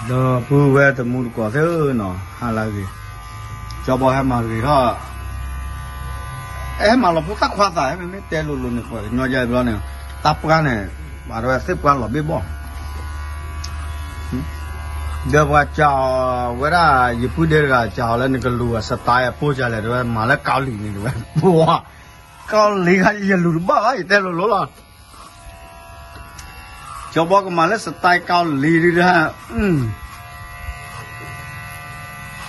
ဒီပုၢ်ဝဲၢ်တံၤသကိးသ့ၣ်ဧၢနီၤ, ဟါလၢအဂ့ၤ, ကၠီဘီဟဲမၤဂ့ၤထီၣ်, ဟဲမၤလီၤဖိသၣ်ခွါသး မ့မ့ၢ်တဲလိၤလိၤန့ၣ် ပှၤကညီယါဘျီန့ၣ်, တၢ်ပှၢ်န့ၣ်, ဘၣ်ဒဝဲသ့ၣ်ပှၢ်လီၤဘ့ၣ်ဘီၣ်, ဒီးပှၤစံးအီၤဝဲဒၣ် ယပုၢ်ဒ့တဂၤစံးအီၤလၢနကလူၤအ style အပိၢ်ကလဲၣ် တဝဲမၤလၢကီၢ်လံၤန့ၣ် တဝဲ, ပှၤ, ကီၢ်လံၤခါ ယလူၤတဘၣ်ဘၣ် ယတဲလိၤလိၤလီၤ ကၠီဘီကမၤလၢ style ကီၢ်လံၤဒုဒၣ်,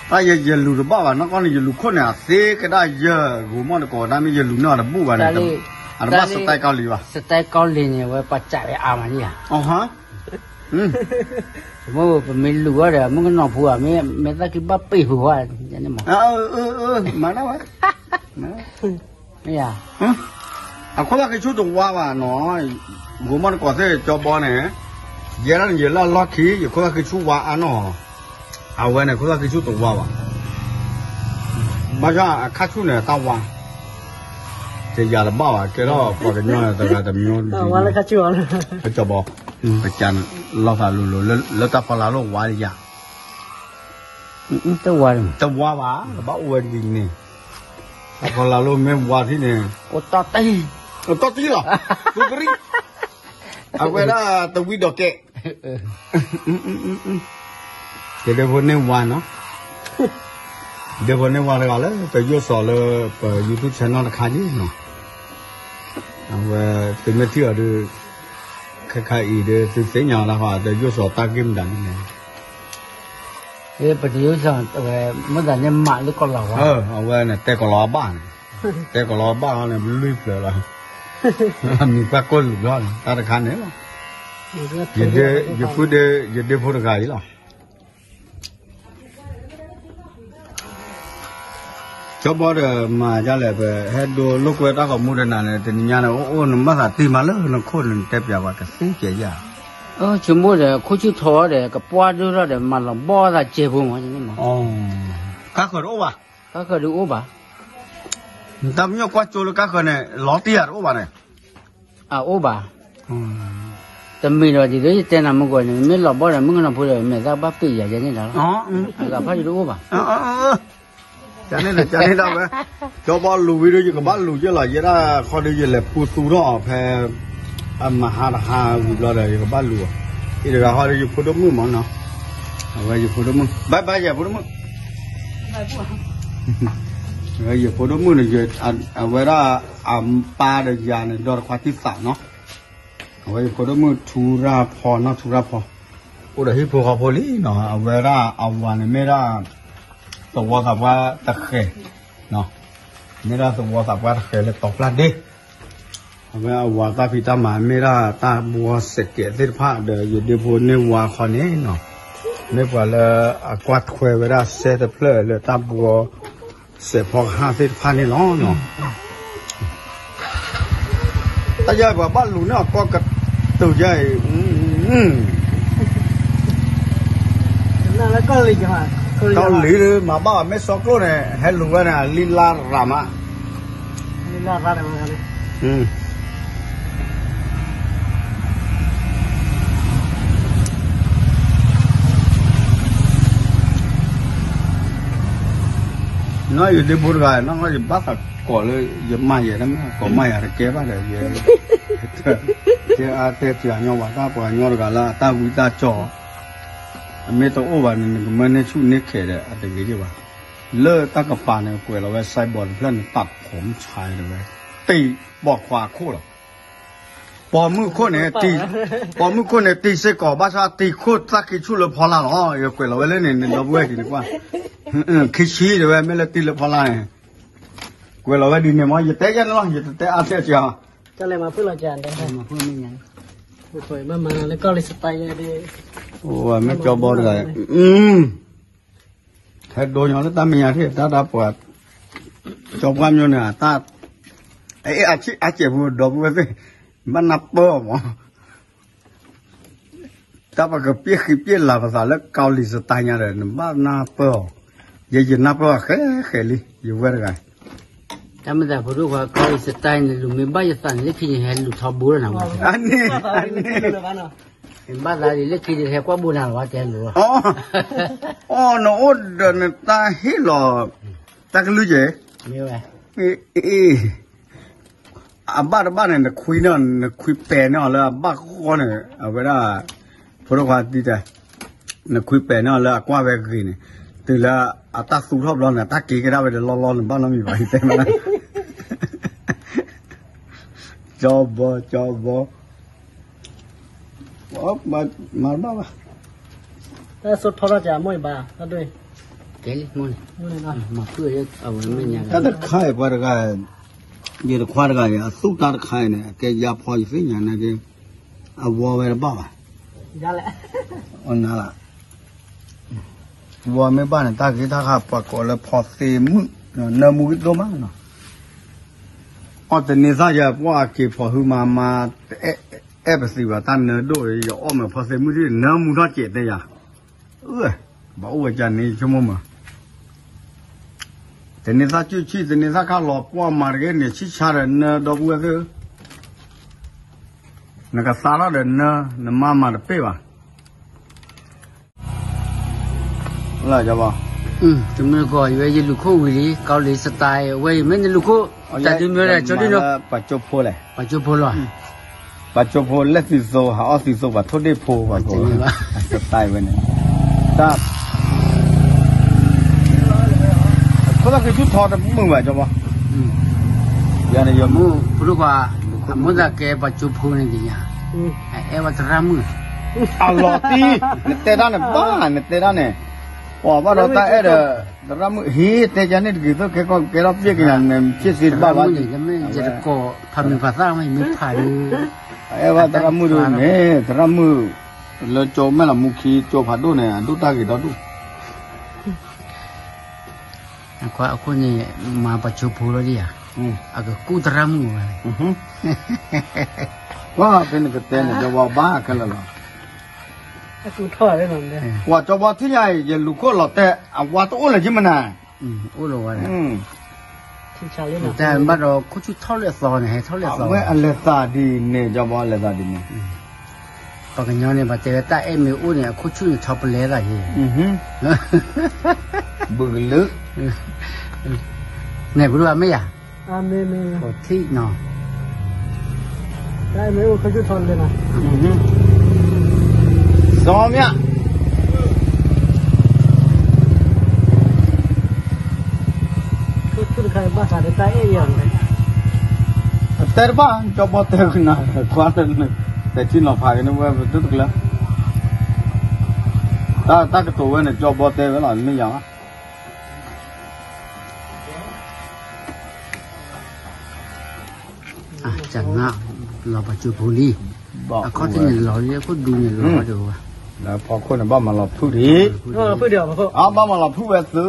တၢ်ယဲယလူၤတဘၣ်ဘၣ် နီၢ်ကီၢ်န့ၣ် ယလူၤခိၣ်န့ၣ် အသ့ကဒၣ်ယဲ, ဂိၤမီၣ်တကိးဒၣ်မ့ၢ်ယလူၤန့ၢ်အီၤတဘူၣ်ဘၣ်န့ၣ်, အတဘၣ် style ကီၢ်လံၤဘၣ်, style ကီၢ်လံၤန့ၣ် ဝဲပှၤစံးဝဲအါမးန့ၣ်ဧါ, မ့ၢ်ပမ့ၢ်လူၤဝဲဒီး မုၣ်ကနီၤဖိဧါ မ့ၢ်သးက့ဘၣ်ပ့ၢ်ဖိဧါ, မၤဒၣ်ဝဲ မ့ၢ်ဧါ, အခိၣ်သၣ်ဃံဆူၣ်တဝါဘၣ်နီၤ, ဂိၤမီၣ်တကိးသ့ၣ်ကၠီဘီန့ၣ်, ယဲဒၣ်န့ၣ် ယလၢအလီၢ်ခံ ယခိၣ်သၣ်ဃံဆူၣ်ဝါအါနီၤ, အဝဲန့ၣ် ခိၣ်သၣ်ဃံဆူၣ်တဝါဘၣ်, ဘၣ်ဆၣ်အခါဆူၣ်န့ၣ် တၢ်ဝါ, တယာ်တဘၣ်ဘၣ် ကဲထီၣ်ပှၤကညီတဂၤတမျိုး, ကၠီဘီ, ပကလီၤသးလိၤလိၤ လၢတၢ်ဖီလာ်လိၣ်ဝါတယၤ တဝါ, တဝါဘၣ်ဘၣ်အိၣ်ဝဲဒ်န့ၣ်, တၢ်ဖီလာ်လိၣ်မ့ၢ်ဝါထံၣ်န့ၣ်, အိၣ်တီၢ်တံၢ်လီၤ, သူကရံၣ်, အဝဲဒၣ်တဝံဒီးကဲ, ကဲဒဲဖိန့ၢ်ဝါနီၤ, ဒဲဖိန့ၢ်ဝါတဂၤလၢ ပယိၣ်စီၤလၢပ YouTube channel တခါန့ၣ်နီၤ, အဝဲသုမ့ၢ်ထံၣ်အီၤဒီး, ခဲခါအံၤဒီး သုသ့ၣ်ညါအီၤလၢဟီ တယိၣ်စီၤတၢ်ဂ့ၢ်မတၤဒ်လဲၣ် ပတယိၣ်စီၤဝဲ, မ့ၢ်သးန့ၣ်မးလၢကီၢ်လီၤဝါ, အဝဲန့ၣ် တဲကီၢ်လီၤအဘၣ်န့ၣ်, တဲကီၢ်လီၤအဘၣ်ဟီန့ၣ် လွံၢ်ဖျၢၣ်လီၤ, မံၤပှၢ်ကိၢ်လူၤလီၤန့ၣ် တၢ်တခါန့ၣ်လီၤ, ယပုၢ်ဒ့, ယဒ့ဖိတဂၤအံၤလီၤ ကၠီဘီဒီးမၤဒ်လဲၣ် ပဟဲဒိလိာ်ကွဲတၢ်ဂီၤမူဒီးနၤန့ၣ် တနံၤညါန့ၣ် အိၣ်အိၣ်နမၤသးတံၢ်မးလၢနခိၣ်န့ၣ် နတဲပျးပှၤကသ့ကဲယၤ, ဆိကမိၣ်ဒီး ခိၣ်ဆူၣ်ထီဒီး ကပှၢ်ဒိၣ်ထီၣ်ဒီး မၤလီၤဘီၣ်သးကဲဖိမး, ကါဃၢၤတအိၣ်ဘၣ်, ကါဃၢၤဒုးအိၣ်ဘၣ်, နတၢ်ပညိၣ်ကွၢ်ကၠိလၢကါဃၢၤန့ၣ် လီၤတံၢ်ဧါတအိၣ်ဘၣ်န့ၣ် အအိၣ်ဘၣ်, တမ့ၢ်ဒီးဒ်သိးယတဲနၤမုၢ်ကီၢ်န့ၣ် မ့ၢ်လီၤဘီၣ်ဒီး မုၣ်ကနီၤဖိဒီး မဲာ်သၣ်ဘၣ်ပ့ၢ်ယၤယဲန့ၣ်လီၤ, အဂၤဖးဒုးတအိၣ်ဘၣ်, ကန့ၣ်ဒီး ကန့ၣ်ဒီးဝဲ, ကၠီဘီလူၤဝံၤဒီး ယကဘၣ်လူၤယဲလီၤ ယဲဒၣ်ဃီဒီး ယလဲၤဖူသူထီၣ်အီၤဖဲ အမဟါတဟါဝံၤဘျီဒီး ယကဘၣ်လူၤအီၤ, အံၤတဂၤဃီဒီး ယဖိဒိၣ်မုၣ်မးနီၤ, အဝဲယဖိဒိၣ်မုၣ် ဘၣ်ဘၣ်ယဖိဒိၣ်မုၣ် ယဖိဒိၣ်မုၣ်န့ၣ် အဝဲဒၣ်အပၢ်ဒီးယၤန့ၣ် ဒီတခွါတံၢ်သးနီၤ, အဝဲယဖိဒိၣ်မုၣ်ထူရၢ်ဖီနီၤ ထူရၢ်ဖီ, အိၣ်ဒီးဟံၣ်ဖိဃီဖိလံနီၤ, အဝဲဒၣ်အဝၤန့ၣ်မ့ၢ်ဒၣ် သဝီသးပှၢ်တဃဲၤ, မ့ၢ်ဒၣ်သဝီသးပှၢ်တဃဲၤလၢတီၤပျၢ်ဒ့ အဝဲအဝၤတၢ်ဖံးတၢ်မၤမ့ၢ်ဒၣ်တၢ်ဘှီစဲးကဲးသ့ၣ်တဖၣ်ဒီး ယဒ့ဖိန့ၢ်ဝါခီန့ၣ်နီၤ, မ့ၢ်ပှၤလၢအကွၢ်ထွဲဝဲဒၣ်စဲတဖျၢၣ်လၢတၢ်ဘှီစဲးဖီကဟၣ်သ့ၣ်တဖၣ်န့ၣ်လီၤနီၤ. တၢ်ယဲၢ်ပှၤဘၣ်လူၤန့ၢ်အီၤကီၢ်ကတုၤယဲၢ်အံၤ, ကီၢ်လံၤမၤဘၣ်အီၤမ့ၢ်စီကျိၣ်န့ၣ် ဟဲလူၤဝဲန့ၣ် လံလါရၤမး နီၢ်ယဒ့ဖိတဂၤ နီၢ်ယဘၣ်သးကိးလၢ ယမၤယဲဒၣ်မ့ၢ် ကိးမၤယၤတကဲဘၣ်ဒီး ယတဲအါတဲစှၤညီဝဲတၢ်ပှၤကညီတဂၤလၢအတၢ်ဝံတၢ်ကၠီ အမ့ၢ်တအိၣ်ဘၣ်န့ၣ် နကမၢန့ၢ်ဆူၣ်န့ၢ်ခဲးဒီး အတဂ့ၤဒံးဘၣ်. လၢတၢ်ကပၤန့ၣ် ကွဲးလီၤဝဲ cyborg တဖျၢၣ်န့ၣ် ပာ်ဖှိၣ်မုၢ်ဆါတဝဲ တံၢ်ပိာ်ခွါခိၣ်လီၤ. ပိာ်မုၣ်ခိၣ်န့ၣ် ပိာ်မုၣ်ခိၣ်န့ၣ် တံၢ်စ့ၢ်ကီး ဘၣ်ဆၣ်တံၢ်ခိၣ်သၣ်ခံဆူၣ်လၢဖီလာ်လီၤ. ယကွဲးလီၤဝဲလၢန့ၣ် နဒီပုၢ်ဝဲၢ်က့ၤနကွၢ် ခံဆံတဝဲ မ့ၢ်လၢတံၢ်လၢဖီလာ်န့ၣ် ကွဲးလီၤဝဲဒ်န့ၣ်မ့ၢ် ယတဲယဲန့ၣ်လီၤ ယတတဲအါတဲစှၤ ကလဲၤမၤဖုၣ်လီၤကလဲၤမၤဖုၣ်မ့ၢ်ညါ မ့ၢ်ကီၢ်လံၤစတါယဲဒၣ် အိၣ်ဝဲမ့ၢ်ကၠီဘီတဂၤ ဟဲဒိညီလၢတၢ်မဲာ်ညါထံၣ် တၢ်ဒၣ်ပှၤ ကၠီပှၢ်မျိုးန့ၣ် တၢ် အ့ၣ် အစဲးဖိဒီပုၢ်ဝဲၢ်သ့ၣ် ဘၣ်နၢ်ပၢၢ်အီၤမး တၢ်ပကပျဲၢ်ဃံပျဲၢ်လၤပသးလၢကီၢ်လံၤစတါညါဒီး နဘၣ်နၢ်ပၢၢ်အီၤ ယဲယနၢ်ပၢၢ်အီၤဃဲဃဲလံ ယဝဲတဂၤ တၢ်မ့ၢ်သးဖိဒိၣ်ခွါကီၢ်လံၤစတါန့ၣ် လူၤမ့ၢ်ဘၣ်ယသးန့ၣ် လၢခံယဟဲလူၤထီဘိလီၤနၤဝဲ အန့ၣ် အန့ၣ် ဘၣ်သးဒ်လၢခံဒ်ဟဲကွၢ်ဘိနၤလီၤ တဲလိၤလီၤ. အီ နအိၣ်ဒီးနတၢ်ဟ့ၣ်လီၤ တၢ်ကလုၢ်က့ၤ, မ့ၢ်ဝဲ, အ့ အဘၣ်တဘၣ်န့ၣ် နခွံန့ၣ် နခွံပဲာ်န့ၢ်အီၤလၢအဘၣ်ဃီန့ၣ် အဝဲဒၣ် ဖိဒိၣ်ခွါတံတဲ, နခွံပဲာ်န့ၢ်အီၤလၢအကွၢ်ဝဲဂ့ၤန့ၣ်, တုၤလၢအတၢ်သူထီၣ်ဘျီန့ၣ် အတၢ်က့ၤကဒါဝဲဒီးလီၢ်လီၢ်န့ၣ် ဘၣ်နီတမံၤဘၣ် တဲမး, ကၠီဘီ ကၠီဘီ မၤတဘၣ်ဘၣ်, တၢ်ဆိထီထီၣ်ကမိၣ်အံၤဘၣ်, ကဲလံမိၢ်န့ၣ်, မၤဖုၣ်အဝဲမ့ၢ်ညါ, တၢ်တခါအံၤပှၤတဂၤ, ယတခွါတဂၤအံၤ အသူၣ်တၢ်တခါအံၤန့ၣ် အကဲယါဖီယသ့ၣ်ညါနာ်က့, အဝီဝဲတဘၣ်ဘၣ်, အနၤလၢ ဝီမ့ၢ်ဘၣ်န့ၣ် တၢ်ဂ့ၢ်တၢ်ခါပှၤကိးလၢဖီသ့မုၣ်, နၢမူကဒိၣ်မးနီၤ, အီၣ်တန့ၤသၣ်ယပှၢ်အက့ၤဖီၣ်ဟုမၤမၤ, အဲၣ်ပသံးဘၣ်တၢ်နၢဒိၣ်, ယအီၣ်မ့ၢ်ဖီသ့မုၣ်ထံၣ် နၢမူထီၣ်စဲးတဲယၤ, အၢ, ဘၣ်အိၣ်ဝဲကန့ၣ်ဆိကမိၣ်မး, တန့ၤသၣ်ကၠူၣ်ဆံၣ် တန့ၤသၣ်ခါလီၤပှီၢ်မၤတဂ့ၤန့ၣ် ဆံၣ်ဆါဒီးနၢဒီပုၢ်ဝဲၢ်သ့ၣ်ဧၢ, နကသါထီၣ်ဒီးနၢ, နမါမၤတပ့ၢ်ဘၣ် လၢ တမုၢ်ကီၢ် ယဝဲယလူၤခိၣ်ဝံၤလံ ကီလံၤ style ဝဲအံၤ မ့ၢ်နလူၤခိၣ် တၢ်ဒုးမ့ၢ်ဝဲဒၣ် ကၠီဒုၣ်နီၤ ပှၤကၠိဖိလဲၣ်, ပှၤကၠိဖိလီၤ, ပှၤကၠိဖိလဲၣ်သံသိ ဟးအီၣ်သံသိ ပှၤထိၣ်ဒ့ၣ်ဖိ ပှၤကိး style ဝဲန့ၣ်, တၢ် ခိၣ်သၣ်ကၠူၣ်ထီတမုာ်ဘၣ် ကၠီဘီ, ယၤန့ၣ်ယမုၢ် ဖိဒိၣ်ခွါ အမိၢ်သးကဲပှၤကၠိဖိန့ၣ်က့ၤညါ, အအဲၣ်ဝဲသရၣ်မုၣ်, အလီၤတံၢ်, နတဲတၢ်န့ၣ်ဘၣ် နတဲတၢ်န့ၣ်, ပှၤဘၣ်ဒီးတၢ်အဲၣ်ဒီး သရၣ်မုၣ် ဟ့ၣ်တဲကန့ၣ်တဂ့ၤသိး ကဲကီၢ်ကဲထီၣ်ပျဲက့ၤနၤ နဖျ့သ့တဘၣ်ဘၣ်, ယတကိးဖးမံၤဖးသၣ်မ့ၢ်ဖးဒီး အအဲၣ်ဝဲသရၣ်မုၣ်ဒ်န့ၣ် သရၣ်မုၣ် လၢကၠိမဲၢ်လီၤမူခံ ကၠိဖးဒိၣ်န့ၣ် အဒိၣ်တၢ်ဂ့ၤဒီဒူၣ် အဃိန့ၣ် မၤပှၤကၠိဖိလီၤဒ်ဧါ, အကကူၣ်သရၣ်မုၣ်ဝဲ, ကွၢ်ဖဲနကတဲန့ၣ် ကၠီဘီဘၣ်ခဲလၢာ်လီၤ, ပှၤကၠီဘီထံၣ်ညါအံၤ ယလူၤခိၣ်လီၤတဲာ် အဝါတအိၣ်လၢၤက့မနၤ, အိၣ်လီၤဝဲ, တၢ်ဘၣ်ဒီးခိၣ်ဆူၣ်ထီၣ်လၢအသီန့ၣ် ဟဲထီၣ်လၢအသီ, အဝဲအလဲၤသးဒ်န့ၣ် ကၠီဘီအလဲၤသးဒ်န့ၣ် ပှၤကညီန့ၣ် ပှၤတဲဝဲတၢ်အဲၣ်မ့ၢ်အိၣ်န့ၣ် အခိၣ်ဆူၣ်န့ၣ်ထီပလဲသးယ့ၣ်, ဘုကလုာ်, န့ၣ်ပဒိၣ်အမ့ၢ်ယၤ, ခိၣ်ထံးနီၤ, တၢ်အဲၣ်မ့ၢ်အိၣ်ခိၣ်ဆူၣ်ထီပလဲသး, စီၤမၠၣ် တခါဘၣ်ဃးဒီးတၢ်အဲၣ်ယၤန့ၣ်, တဲတဘၣ် ကၠီဘီတဲကနၤ ကွၢ်လၢ တဲထံနီၤဖးက့ၤန့ၣ်ဝဲပဒိၣ်တကျၢၤ, တၢ်ကတိၤဝဲန့ၣ် ကၠီဘီတဲဝဲလီၤ မ့ၢ်ယၤဘၣ် ကနၣ်, လီၤပှၤကၠိဖိလံ, အခီၣ်ထံးန့ၣ်လီၤလံ ခိၣ်ဒူန့ၣ်လီၤဒီးဝဲ, လၢဖီခိၣ်န့ၣ် ဘၣ်မၤလီၤဖုၣ်ဒံး, ဘၣ်မၤလီၤဖုၣ်ဝဲသု,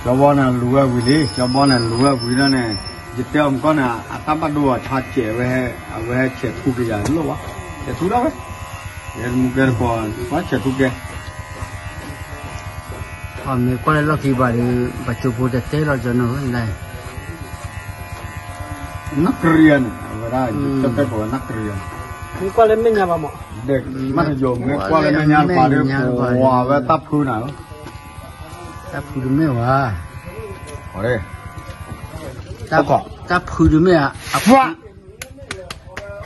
ကၠီဘီန့ၣ်လူၤဝဲဝံၤလံ ကၠီဘီန့ၣ်လူၤဝဲဝံၤဒီးန့ၣ်, ယတဲအီၤမကီၢ်န့ၣ် အတၢ်ဘၣ်ဒိအီၤဆါစဲးဝဲ, အဝဲဆဲးထူက့ၤယၤလိၣ်ဘၣ်, ဆဲးထူဒၣ်ဝဲ, ယမူကဲတကိး ဆဲးထူကဲ အမ့ၢ်ကွၢ်လၢလီၢ်ခံဘၣ်ဒီး ပှၤကၠိဖိတတဲလီၤကၠီနီၤ, နၣ်ကရံယါန့ၣ် အဝဲဒၣ် တၢ်တဲကိးဝဲနၣ်ကရံယါန့ၣ်, မ့ၢ်ကွၢ်လၢမဲာ်ညါဘၣ်မး, မ့ၢ်ကွၢ်လၢမဲာ်ညါတပၤဒီး ပှၤဝဲတၢ်ဖုနၤလီၤ, တၢ်ဖုတမ့ၢ်ဝဲ, တၢ်ဖု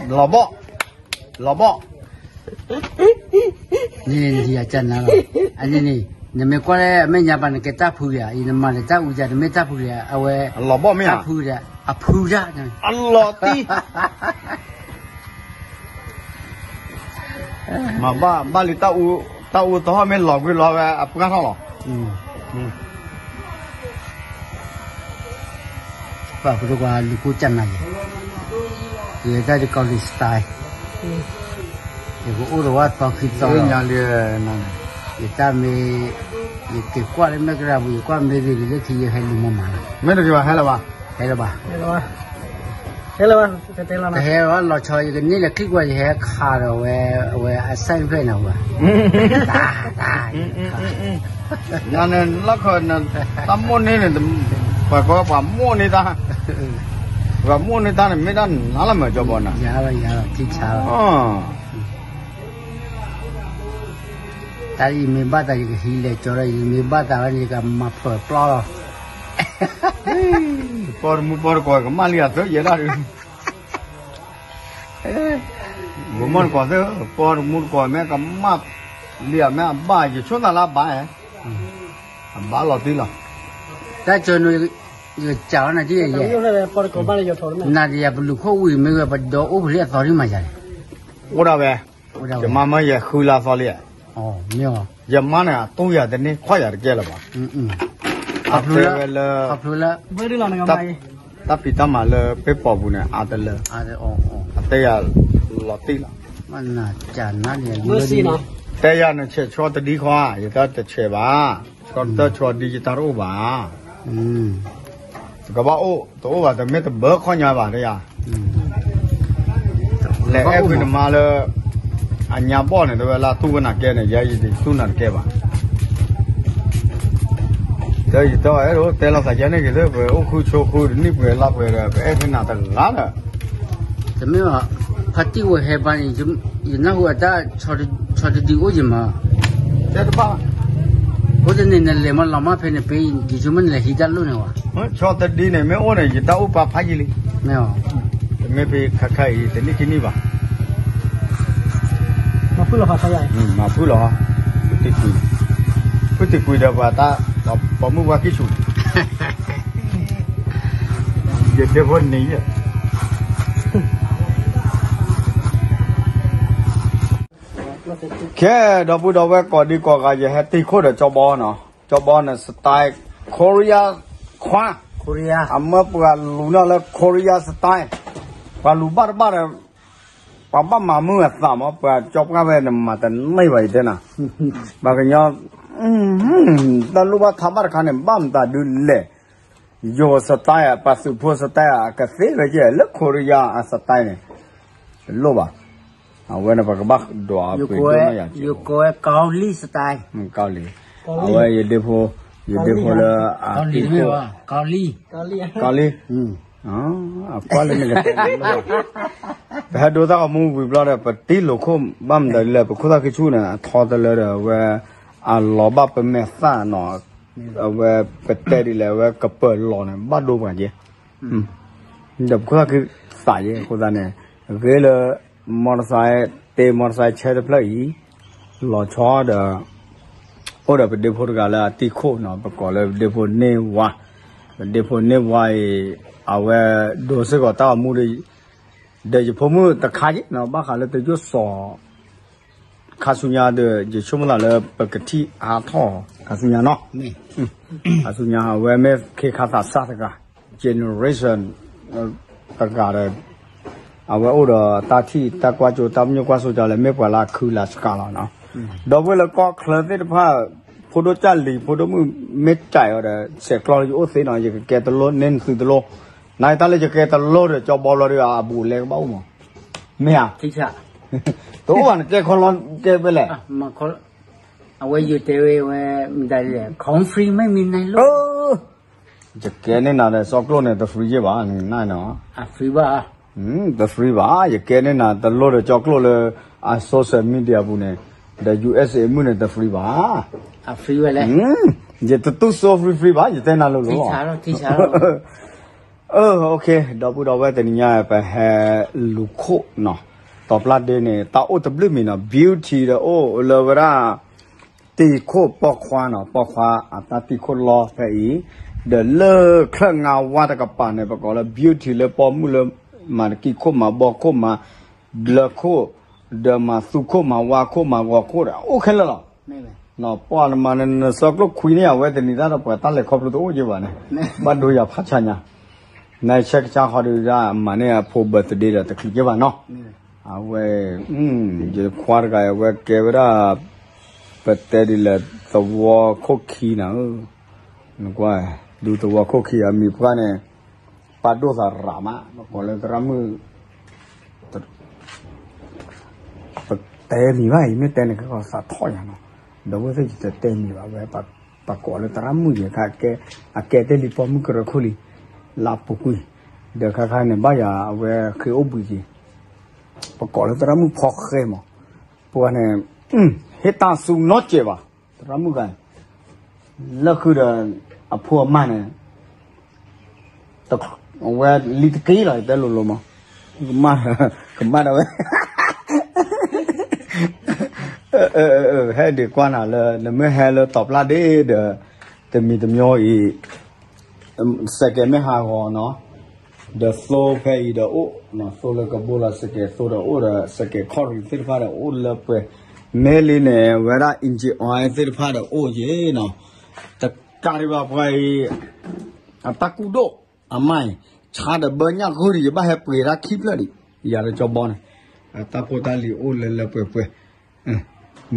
တမ့ၢ်ဧါ, လီၤဘီၣ်, လီၤဘီၣ် န့ၣ် နမ့ၢ်ကွၢ်လၢအမဲာ်ညါပၤ နကဲတၢ်ဖုယၤ, အံၤနမၤလၢတၢ်အူယၤ တမ့ၢ်တၢ်ဖုယၤ, အဝဲ လီၤဘီၣ်မ့ၢ်ဧါ, တၢ်ဖုယၤ, အဖုဒၣ်, အလီၤတံၢ်, မၤဘၣ်လံ တၢ်အူသဟီၣ်မ့ၢ်လီၤကွံာ်လီၤဝဲအပှၢ်ထီၣ်လီၤ ပှၤဖိတကွၢ်လူၤကိၣ်ကနၤယဲ, ယတၢ်တကီလံၤ style, ယကအိၣ်ဒီးဝဲသီခံသီလီၤ, ယတၢ်မ့ၢ်, ယက့ၤကွၢ်လၢမဲာ်ကရၢပူၤ ယကွၢ်မ့ၢ်ဂ့ၤဂ့ၤလၢခံ ယဟဲလူၤမၤမၤလီၤ, မ့ၢ်တဂ့ၤဘၣ် ဟဲလၢၤဘၣ်, ဟဲလၢၤဘၣ် တဲလၢၤဘၣ်, တဲလီၤနၤ, တဟဲဘၣ်လီၤဆီ ယကန့ၢ်လၢချံကွၢ် ယဟဲခးဒီးဝဲ, အဝဲအ side effect န့ၣ်ဝဲ, တၢ်, တၢ်, နၤန့ၣ်လီၢ်ခီ, တၢ်မိၣ်န့ၢ်န့ၣ်, ပှၤကိးပှၤမိၣ်န့ၢ်တၢ်, ပှၤမိၣ်န့ၢ်တၢ်န့ၣ် မ့ၢ်တၢ်နၤလၢမၤကၠီဘီနၤ, ယၤလီၤ, ယၤလီၤ, ထံဆါလီၤ. တၢ်ယမ့ၢ်ဘၣ်သးယကဟံးလဲၤကၠီဒီး ယမ့ၢ်ဘၣ်သးဝဲန့ၣ် ယကမၤဖျိးပျီလီၤ. ပီတမူပီတကိး ကမၣ်လံအသၢယဲဒၣ်ဒုး, ပမီၢ်တကိးသ့ၣ်, ပီတမူတကိး မ့ၢ်ကမၣ်လံအမ့ၢ်အဘၣ် ယဆိသးလၢအဘၣ်, အဘၣ်လီၤတံၢ်လီၤ. တၢ်ကၠီနူ ယကစးလီၤနၤက့ယဲ, နၤဒီးယၤပလူၤခိၣ်ဝံၤ မ့ၢ်ဝဲပဒီအိၣ်ဖဲလၢအသီဒ်မးယၤန့ၣ်, အိၣ်ဒၣ်ဝဲ, ယမါမၢယဲဃုလၢအသီလံ, ယမါန့ၣ် အတူၢ်ယၤတန့ၢ် ခီၣ်ယၤတကဲလၢၤဘၣ်, အတဲဝဲလၢ တၢ်ဖံးတၢ်မၤလၢပ့ၢ်ပိာ်ပူၤန့ၣ် အါတလၢ, အတဲယၤလီၤတံၢ်လီၤ. တဲယၤနဆဲးဆီတဒံခီ, ယတၢ်တဆဲးဘၣ်, ဆီတၢ်ဆီတဒံယတၢ်တအိၣ်ဘၣ်, တကဘၣ်အိၣ်, တအိၣ်ဘၣ် တမ့ၢ်တဘၢခီၣ်ညါဘၣ် တဲယၤ လဲၤအဲၣ်ကွံာ်နမါလၢ အညါဘီၣ်န့ၣ် တဲဝဲလၢတူၢ်ဝဲနၤကဲန့ၣ် ယဲယတူၢ်နၤတကဲဘၣ်, တဲယတဲအဲၣ်ဒိးတဲလီၤသးယဲန့ၣ်က့ၤသ့ ပှဲၤအိၣ်ဃုဆိဃုတနံၣ်ပှဲၤလါပှဲၤဒီး ပအဲၣ်ဖဲနၤတဂၤဒီး တမ့ၢ်ဘၣ်, ဖါတံၢ်ဝဲဟဲဘၣ်န့ၣ် ယနၢ်ဟူအတၢ် ဆီတဒံအိၣ်ယမၤ, တဲတဘၣ်, အိၣ်တန့ၣ်နလဲၤမၤလီၤမၢ်ဖဲန့ၣ် ပယဆိကမိၣ်နလဲၤဟံးတၢ်လိၣ်န့ၣ်ဝဲ, ဆီတဒံန့ၣ် မ့ၢ်အိၣ်န့ၣ် ယတၢ်အိၣ်ပာ်ဖးယံာ်လံ, တမ့ၢ်ဖဲခါခါအံၤ တနံၣ်ခံနံၣ်ဘၣ် မၤဖုၣ်လီၤ, ဖုတံၢ်ကွံာ်ဒီးပှၤတၢ်, ပိာ်မုၣ်ဝါကံၢ်ဆူၣ်, ယတဲဖိန့ၣ်ယဲ, ခဲ ဒီပုၢ်ဒီဝဲၢ်ကိးဒံကိးဂၤ ယဟဲတံၤခိၣ်ဒီးကၠီဘီနီၤ, ကၠီဘီန့ၣ် style Korea ခွါ, အမၢပှၤလူၤနီၤလၢ Korea style, ပှၤလူၤဘၣ်တဘၣ်ဒီး ပှၤဘၣ်မၤမုာ်အသးမး ပှၤကၠီပှၢ်ဝဲန့ၣ် မၤတန့ၢ်ဘၣ်ယတဲနၤ, ပှၤကညီ တၢ်လိၣ်ဘၣ်ထးဘၣ်တခါန့ၣ် ဘၣ်မတၤဒုးလဲၣ်, ယိၤ style ပှၤသုးဖိ style အကသ့ဝဲကဲလၢ Korea အ style န့ၣ် တလိၣ်ဘၣ်, အဝဲန့ၣ်ပကဘၣ်ဒွးပှ့ၤဒိၣ်နီၢ်ယၤက့ၤ, ကီလံ style, ကီလံ, အဝဲယဒ့ဖိ, ယဒ့ဖိလၢအတံၤခိၣ်, ကီလံ, အကွၢ်လၢနကတဲ ပဟဲဒိတၢ်ဂီၤမူဝံၤဘျီဒီး ပတံၤလိာ်ခိၣ် ဘၣ်မတၤဒ်လဲၣ် ပခိၣ်သၣ်ခံဆူၣ်န့ၣ် အထီတလၢဒီး အဝဲ အလီၤဘၣ်ပမဲာ်သၣ်နီၤ, အဝဲပတဲဒ်လဲၣ် အဝဲကပၢၤလီၤန့ၣ် ဘၣ်ဒိပှၤက့ၤ, ဒီးပခိၣ်သၣ်ခံသးယဲ အဃိသတးန့ၣ် ဂ့ၤလၢ မီတစဲး တ့မီတစဲးဆဲတဖျၢၣ်အံၤ လီၤဆီဒီး အိၣ်ဒီးပဒ့ဖိတဂၤလၢအတံၤခိၣ်နီၤ, ပကိးလၢပဒ့ဖိန့ၢ်ဝါ, ပဒ့ဖိန့ၢ်ဝါအံၤ အဝဲဒိစ့ၢ်ကီးတၢ်ဂီၤမူဒီး ဒီးယဖိမုၣ်တခါယဲနီၤ ဘၣ်ဃးလၢတယိၣ်စီၤ ခါဆူညါဒီး ယဆိကမိၣ်သးလၢပကထံၣ်ဟးထီၣ်ခါဆူညါနီၤ, ခါဆူညါအဝဲမ့ၢ်ခ့ခါသးစၢ်တဂၤ generation တဂၤဒီး အဝဲအိၣ်ဒီးတၢ်ထံၣ်တၢ်ကွၢ်စိ တၢ်ပညိၣ်ကွၢ်စိကလဲၣ် မ့ၢ်ပှၤလၢအခုလၢစကၤလီၤနီၤ, ဒီပုၢ်ဝဲၢ်လၢကီၢ်ချၢသ့ၣ်တဖၣ် ဖိဒိၣ်ကၢ်လံၤ ဖိဒိၣ်မုၣ်မ့ၢ်တၢ်အီၤဒီး ဆဲးကျိးလၢယအိၣ်သ့နီၤ ယကကဲတလိၣ်န့ၢ်နသုတလိၣ်, နတၢ်လၢယကဲတလိၣ်ဒီး ကၠီဘီဘျီဒီး အဘူးအလဲကဘၣ်အိၣ်မး, မ့ၢ်ဧါ, တအိၣ်ဘၣ် နကဲခီလီၤကဲဖဲလဲၣ် အဝဲယတဲဝဲဝဲ မတၤလဲၣ် confirm မ့ၢ်မံၤန့ၣ်လီၤ, ယကဲန့ၢ်နၤဒီး စီကျိၣ်န့ၣ် တ free ယဲၢ်ဘၣ် နနီၤ, တ free ဘၣ်, ယကဲန့ၢ်နၤ တလိၣ်ဒီးစီကျိၣ်လၢ အ social media ပူၤန့ၣ် ဒီး USA မုၣ်န့ၣ် တ free ဘၣ်, ယတတူၢ်စိ free free ဘၣ် ယတဲနၤလိၤလိၤလီၤ အ OK ဒီပုၢ်ဒီဝဲၢ် တနံၤညါ ပဟဲလူၤခိၣ်နီၤ, တီၤပျၢ်ဒ့န့ၣ် တၢ်အိၣ်တဘျုးမံၤနီၤ beauty ဒီးအိၣ်လၢဝဲဒၣ် တံၤခိၣ်ပိာ်ခွါနီၤ ပိာ်ခွါအတၢ်တံၤခိၣ်လီၢ်ဖဲအံၤ, ဒီးလၢချၢၣ်ငါဝါတကပၤန့ၣ် ပကိးလၢ beauty လၢပိာ်မုၣ်လၢ မၤတကံၢ်ခိၣ် မၤဘီခိၣ် မၤဘျၢခိၣ်, ဒီးမၤသူခိၣ် မၤဝါခိၣ် မၤဂီၤခိၣ်ဒီး အိၣ်ခဲလၢာ်လီၤ. ပှၤနမၤနစီကျိၣ်ခွံန့ၣ် အဝဲတနံၤတၢ်ဒီးပှၤတၢ်လဲၤခီဖျိတအိၣ်က့ၤဘၣ်န့ၣ်, ဘၣ်ဒိယၤဖးဆါညါ, နဆဲးကဆါဃီဒီးဒၣ်မၤန့ၢ်အဖိ birthday ဒီးတချုးက့ၤဘၣ်နီၤ, အဝဲ ယခွါတဂၤ အဝဲကဲဝဲဒၣ် ပတဲဒ်လဲၣ် သဝီခိၣ်ခံနၤ, နကွၢ် ဒူသဝီခိၣ်ခံ အမံၤပှၢ်န့ၣ် ပာ်ဒိၣ်သးရးမး ပကိးလၢသရၣ်မုၣ် ပတဲမံၤဘၣ်အံၤ မ့ၢ်တဲန့ၣ် ကသးထီၣ်ယၤနီၤ, ဒီပုၢ်ဝဲၢ်သ့ၣ်ယတတဲမံၤဘၣ်ဝဲ ပကိးလၢသရၣ်မုၣ်ယဲခါ အကဲတ့ၢ်လံပိာ်မုၣ်ကရၢခိၣ်လံ, လၢအပူၤကွံာ်, ဒီးခါခါန့ၣ် ဘၣ်ယၤအဝဲဃ့အိၣ်ဘှံးက့ၤ, ပကိးလၢသရၣ်မုၣ်ဖီဃဲမး, ပှၤန့ၣ် ဟ့ၣ်တၢ်ဆူနီတစဲးဘၣ်, သရၣ်မုၣ်ဂၤ လၢဃုာ်ဒီး အဖိအမါန့ၣ် အဝဲလံတက့ၢ်လီၤ ယတဲလိၤလိၤမး, ကမၣ်, ကမၣ်ဒၣ်ဝဲ, ဟဲဒုးကွၢ်နၤလၢ နမ့ၢ်ဟဲလၢတီၤပျၢ်ဒ့ဒီး တမံၤတမံၤအံၤ စဲးကဲးမ့ၢ်ဟးဂီၤနီၤ, ဒီးသိဖဲအံၤဒီးအိၣ်, သိလၢကဘိလီၤစဲးကဲး သိဒီးအိၣ်ဒီး စဲးကဲးခီၣ်ရံၤသ့ၣ်တဖၣ်ဒီးအိၣ်လၢပှဲၤ, မ့ၢ်လံန့ၣ် ဝဲဒၣ် engine oil သ့ၣ်တဖၣ်ဒီးအိၣ်က့ၤနီၤ, တကးဒံးဘၣ်ပှၤအံၤ အတၢ်ကူၣ်ဒိၣ်, အမါအံၤ ဆါဒီးဘၢညၣ်ဃုာ်ဒီး ယဘၣ်ဟဲပှ့ၤတၢ်ခံဖျၢၣ်ဒံး, ယၤဒီးကၠီဘီန့ၣ်, တၢ်ဖိတၢ်လံၤအိၣ်လၢလၢပှဲၤပှဲၤ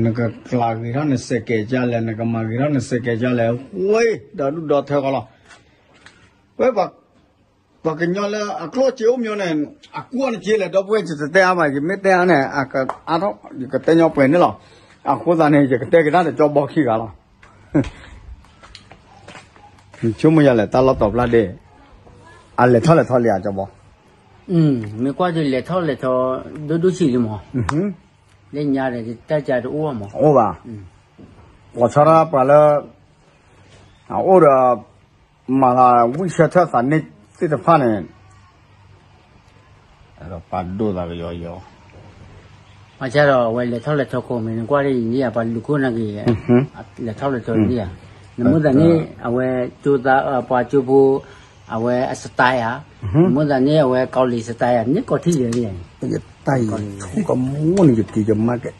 နကကျးဂ့ၤထီၣ်နစဲးကဲးကလဲၣ်, နကမၤဂ့ၤထီၣ်နစဲးကဲးကလဲၣ်, ဝဲဒီးဒူၣ်ဒီထၢကီးလီၤ, ဝဲ ပှၤကညီလၢအကျိၣ်စ့အိၣ်မ့ၢ်န့ၣ် အကွီၢ်နစ့လဲၣ် ဒီပုၢ်ဝဲၢ် ယတတဲအါဘၣ်, ယမ့ၢ်တဲအါန့ၣ် အကအါထီၣ် ယကတဲညီပှဲၤန့ၣ်လီၤ, အဃိသတးန့ၣ် ယကတဲကဒါဒီးကၠီဘီခံဂၤလီၤ, ဆိကမိၣ်ယၤလဲၣ် တၢ်လီၢ်တီၤဖျါဒ့ အလဲၤထီၣ်လဲၤထီလံဧါ ကၠီဘီ, မ့ၢ်ကွၢ်ဒ်လဲၤထီၣ်လဲၤထီ ဒိၣ်ဒိၣ်ဆံးလံမး, လၢညါဒီး တၢ်ကးတအိၣ်ဘၣ်မး, အိၣ်ဘၣ်, ပှၤဆီဒၣ်ပှၤလၢ အအိၣ်ဒီး မၤသးဝံၣ်ဆၢထၢၣ်သးန့ၣ်သ့ၣ်တဖၣ်န့ၣ် ပာ်ဒိၣ်သးကယီယီ ဘၣ်ဆၣ်ဒီးအဝဲလဲၤထီၣ်လဲၤထီခိၣ်မ့ၢ် နကွၢ်ဒ်အံၤန့ၣ်ဧါ ပှၤလူၤခိၣ်နာ်က့ၤ လဲၤထီၣ်လဲၤထီန့ၣ်ဧါ, နမ့ၢ်သးန့ၣ် အဝဲကၠိသး ပှၤကၠိဖိ အဝဲအ style ဧါ, နမ့ၢ်သးန့ၣ် အဝဲကီၤလံၤ style ဧါ, န့ၣ်ကီၤထံၣ်လံဧါ, ယတၢ်အံၤဆိကမိၣ်န့ၣ် ယက့ၤယမါကဲ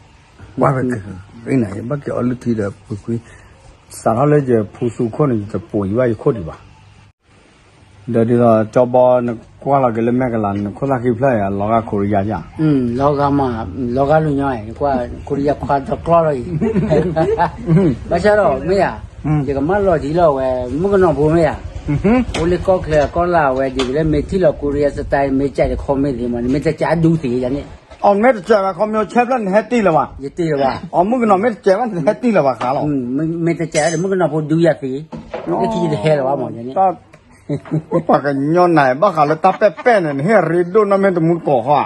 ကွၢ်ဝဲကဂ့ၤနၤ ယဘၣ်က့ၤအီလုၢ်ထံဒီးပူၤကွံာ် စးထီၣ်လၢယဖူသူခိၣ်န့ၣ် ယတပိာ်ယဘၣ်ယခိၣ်ဒံးဘၣ်, ဒီးဒ်သိးကၠီဘီ နကွၢ်လီၤက့ၤလၢမဲာ်ကလၤ နခိၣ်သၣ်ခံဖျၢၣ်အံၤ အလီၤဂာ်ခိရံယါယါ, လီၤဂာ်မး လီၤဂာ်လၢညါ ကွၢ်ခိရံယါခွါဒီကျီၢ်လီၤအံၤ, ဘၣ်ဆၣ်ဒီးမ့ၢ်ဧါ, ယကမၢလီၤတံၢ်လီၤဝဲ မုၣ်ကနီၤဖိမ့ၢ်ဧါ, အိၣ်လၢကီၢ်ချၢအကီၢ်လာ်ဝဲဒ်သိးလၢ မ့ၢ်ထံၣ်လီၤခိရံယါ style မ့ၢ်ကဲးဒီး comment သ့မး နမ့ၢ်တကဲးအဒူသ့ယါန့ၣ် အမ့ၢ်တစဲးဝဲ ခီမ့ၢ်ဆဲဖျၢၣ်နဟဲတံၢ်လၢၤဘၣ်, ယတံၢ်လၢၤဘၣ်, အမုၣ်ကနီၤမ့ၢ်တစဲးဝဲ နဟဲတံၢ်လၢၤဘၣ်ဃးလီၤ, မ့ၢ်တစဲးဝဲဒီး မုၣ်ကနီၤဖိဒူယၤသ့, လၢခံယတဟဲလၢၤဘၣ်မးန့ၣ်, ပှၤကညီနၤ ဘၣ်ဃးလၢတၢ်ပဲာ်ပဲာ်န့ၣ် နဟ့ၣ်ရ့ဒိၣ်နီၢ်မ့ၢ်တမူတကိးဃီဧါ,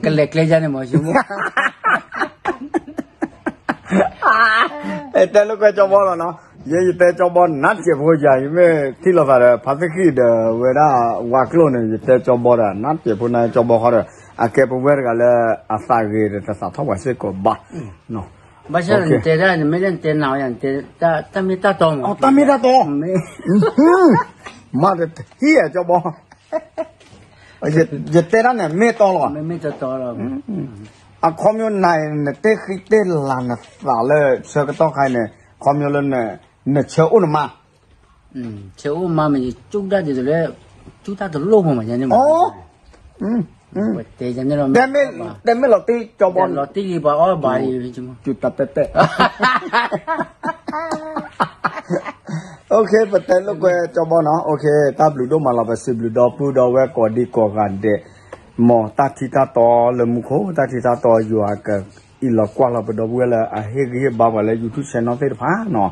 ကလဲၤကျဲယါန့ၣ်မး ဆိကမိၣ် တဲလိာ်ကွဲကၠီဘီလီၤနီၤ, ယဲယတဲကၠီဘီနါတစဲးဖိယၤ ယမ့ၢ်ထံၣ်လိာ်သးဒီး ဖါသ့ၣ်ဃံၣ်ဒီးဝဲဒၣ်ဝါကျိာ်န့ၣ် ယတဲကၠီဘီဒီး နါတစဲးဖိနါကၠီဘီဃီဒီး အကဲပဝဲတဂၤလၢအသးဂ့ၤဒီးတသးထီၣ်ပှၤစ့ၢ်ကီးဘၣ်, ဘၣ်ဆၣ်နတဲဒၣ် နမ့ၢ်လၢနတဲနၤဝဲယၤ နတဲတၢ်မ့ၢ်တၢ်တီမး, တၢ်မ့ၢ်တၢ်တီ, မ့ၢ် မၤတဟံၣ်ဧါကၠီဘီ, ယတဲဒၣ်န့ၣ် မ့ၢ်တီလီၤဘၣ်, မ့ၢ်မ့ၢ်တီတီလီၤ, အခီမ့ၢ်နၤ နတဲဃံတဲလၤနသးလၢဆၢကတီၢ်ခါအံၤန့ၣ် ခီမ့ၢ်လၢ နဆၢအိၣ်နမါ, ဆၢအိၣ်မါမ့ၢ် ယကၠူၣ်တၢ်ဒ်သိးလၢ ကၠူၣ်တၢ်တလိၣ်ဖိမးန့ၣ်မး, တဲမ့ၢ်လီၤတံၢ်ကၠီဘီန့ၣ် လီၤတံၢ်လံပှၤအီၣ်ဘၣ်အံၤ ကၠူၣ်တၢ်ပဲာ်ပဲာ် ပတဲလိာ်ကွဲကၠီဘီနီၤ, တၢ်ဘျုးဒိၣ်မးလီၤ ပစံးဘျုးဒီပုၢ်ဒီဝဲၢ်ကိးဒံကိးဂၤဒဲး, မ်တၢ်ထံတၢ်တီလၢမူခိၣ် တၢ်ထံတၢ်တီယွၤကအံးလီၤကွၢ်လီၤပဒီပုၢ်ဝဲၢ်လၢအဟ့ၣ်ဂံၢ်ဟ့ၣ်ဘါပှၤလၢ YouTube channel သ့ၣ်တဖၣ်နီၤ,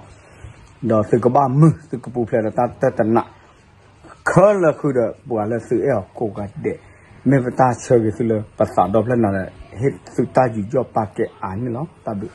ဒီးသုကဘၣ်မုာ် သုကပူၤဖျဲးဒီးတၢ်တၢၢ်တနး ခဲလၢာ်ဃုာ်ဒီးပှၤလၢသုအဲၣ်အီၤကိးဂၤဒဲး, မ့ၢ်ပတၢ်ဆၢဂ့ၤသုလၢပသးဒီဖျၢၣ်နၤဒီး ဟ့ၣ်သုတၢ်ယူးယီၣ်ပာ်ကဲအါန့ၣ်လီၤ. တၢ်ဘျုး